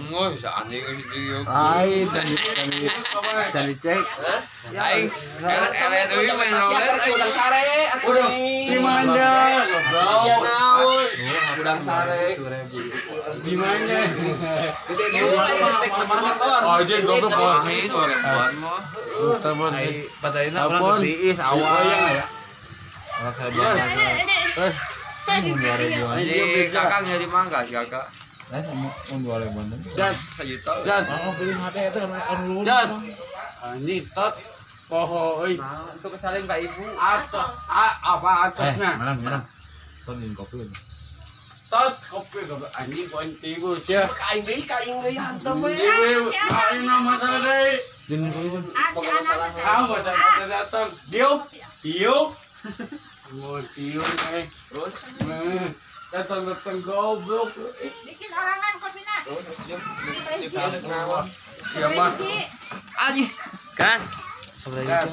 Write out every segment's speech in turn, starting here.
Wah, anjing geus dieu. Lain cari cek. Aing eleh deui main rolet udang sare atuh. Gimana? Ya naon? Udang sare. Gimana? Motor. Anjing goblok. Itu ribuan mah. Teman Padaina urang tiis awal. ya. Urang seribuan. Eh, mun 2000-an. Si kakak jadi mangga si kakak. Lain mun 2000-an. Dan Sejuta. dan Oh, pilih HD eta anu dan anjing tot poho euy. Nah, itu kesaling Pak Ibu. Atos apa Eh, atosna? mana? Ton minum kopi. Tot kopi goblok anjing kunti bu sia. Ka aing deui, ka aing deui hantem we. Aing mah masalah deui. Minum kopi. Boga masalah. Ah, masalah datang. Diuk, diuk. Mau tiup eh. Terus Datang datang goblok. Bikin orangan kopina. Siapa? Anjing. Kan? Dan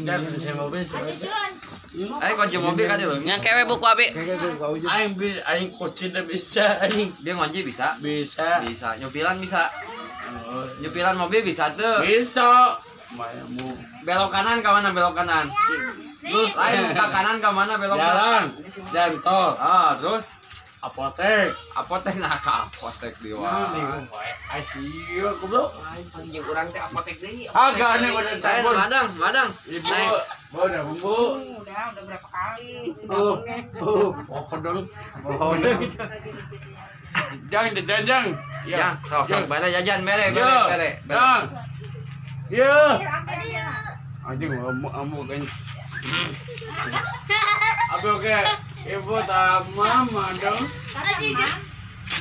dan bisa mobil. Ayo kunci mobil kan dulu. Yang kewe buku abi. Aing bisa, aing kunci bisa, aing Dia ngunci bisa. bisa. Bisa. Nyupilan bisa. Nyupilan mobil bisa tuh. Bisa. Mau Belok kanan ke mana belok kanan? Terus ayo ke kanan ke mana belok kanan? jalan, jalan tol, Ah, terus apotek. apotek nah ke apotek di Nah, wah. Ayo, goblok. Lain panggil urang teh apotek deui. Agak nih udah Saya campur. madang, madang. Ibu, Naik. mau udah bumbu. Udah berapa kali. Oh, oh, oh dong. Oh, dong. Jangan, jangan, jangan. Ya, sok sok bere jajan bere bere Ya, bere. bere. Jangan. Ya. Iya. Anjing, amu kan. Apa oke? Ibu sama madang.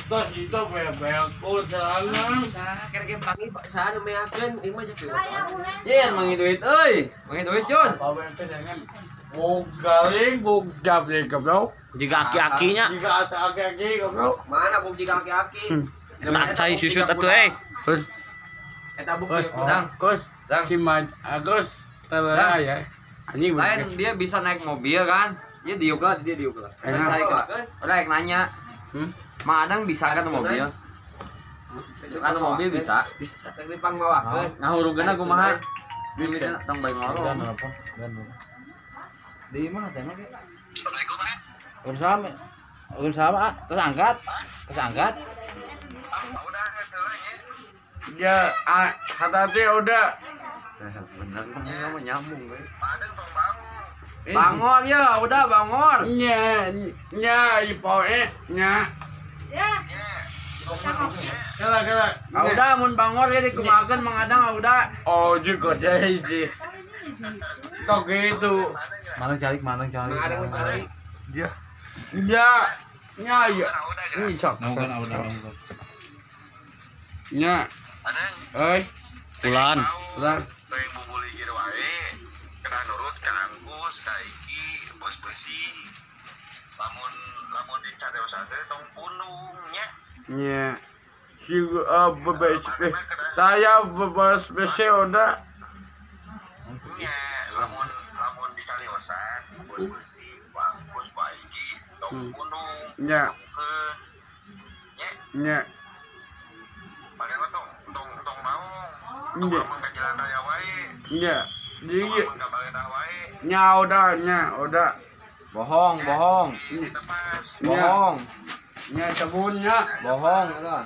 Tos itu bebek jalan. Saha kerek panggil Pak saha nu meakeun ieu mah jadi. Yen mangi duit euy. Mangi duit Jun. Bawa yang jangan. Bogaling, bogap deh goblok. Jika aki-akinya Jika ada aki-aki goblok. Mana buk jika aki-aki. tak cai susut atuh eh. Eta buk Dang, Kus, dang. Cima Agus, terang ya. Anjing Lain dia bisa naik mobil kan? Dia diuk lah, dia diuk lah. Enak. Cari ke. Udah yang nanya. Mang Adang bisa kan mobil? Kan mobil bisa. Bisa. Teh dipang mawakeun. Ngahurugeuna kumaha? Bisa. Tong bae ngorong. Dan di mana teh mah? Waalaikumsalam. Waalaikumsalam, ah. Terus angkat. Terus angkat. Ya, hati-hati udah. Bener kan kamu nyambung we. Bangor ya, udah bangor. Nya, nya, ipoe, nya. Ya. Kala, kala. Ah, udah mun bangor ya dikumahakeun Mang Adang ah, udah. Oh, juga jadi. Tok gitu. Mana cari, mana cari. Mang Adang mencari. Ya. Ya, nya ya. Ini cok. Mau kan udah mau. Nya. Oi, Bulan. udah. Teh bubuli kieu wae kena nurut ka Angkus ka Iki bos besi lamun lamun dicareosan teh tong punung nya. Nya. Si bebas saya bebas besi udah. Nya lamun lamun dicariosan bos besi Angkus ka Iki tong punung. Nya. Nya Nya. makanya tong tong tong mau tong Nya. amang ka jalan raya wae. Nya. Tong Jadi amang ka baledah wae. nya udah, nya udah. Bohong, bohong. Ditepas. Bohong, Nya sabunnya. bohong udah.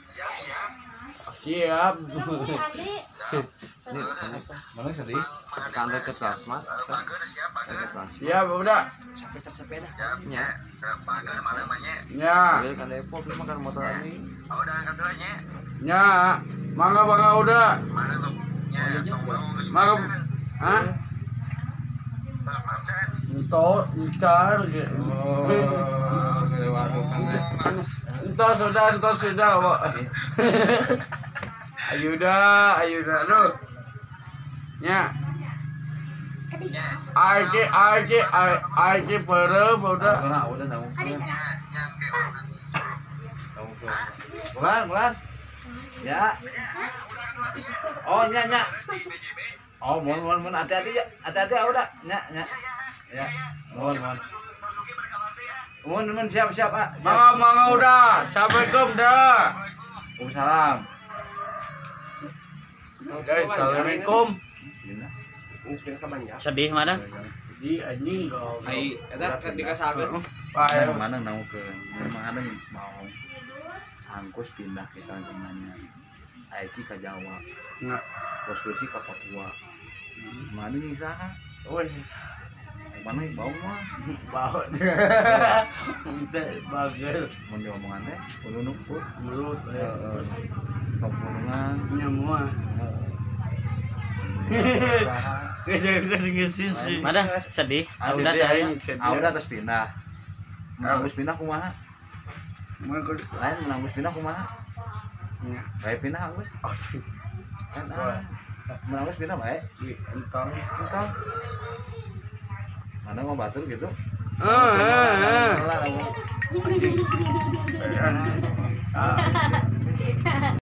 Siap siap. Siap. Mana sedih? Kantor ke plasma. Pager siap pager. Siap udah. Sepeda. Siap nya. Pager mana mah nya. Nya. Mobil kan Depok terus makan motor anjing. Oh, udah angkat dulu nya. Nya. Mangga mangga udah. Mana tuh? Nya, tong mau geus Mangga. Hah? Ento, entar. Oh, Entar sudah, entar sudah. Ayo dah, ayo dah lu. Nya. Aje, aje, aje perem udah. Udah, udah, udah. Bulan, bulan. Ya. Oh, nya, nya. Oh, mohon, mohon, mohon. Hati-hati ya. Hati-hati ya, udah. Nya, nya. Ya. Mohon, mohon. Mohon, mohon, siap, siap, ah. Siap. Mangga, mangga udah. Assalamualaikum dah. Waalaikumsalam. Guys, assalamualaikum. Sedih mana? Di anjing goblok. Ai eta kan dikasakeun. Mana nangukeun. Memang ada mau Angkus pindah kita nanya. Aiki ke Jawa. Nah. Bos besi ke Papua. Mana nih saha? Oh, Mana yang bau mah? bau. Teh bagus. Mun diomongan teh kudu numpuk. Mulut terus Tongkrongan. nyamuan. Sih. Mana sedih? Ah, udah teh. Ah, udah terus pindah. Mun Angkus pindah kumaha? Lain mun Angkus pindah kumaha? Bae pindah Angkus. Kan ah. Mun Angkus pindah bae. Entong. Entong. Mana mau batur gitu? Ah, ah.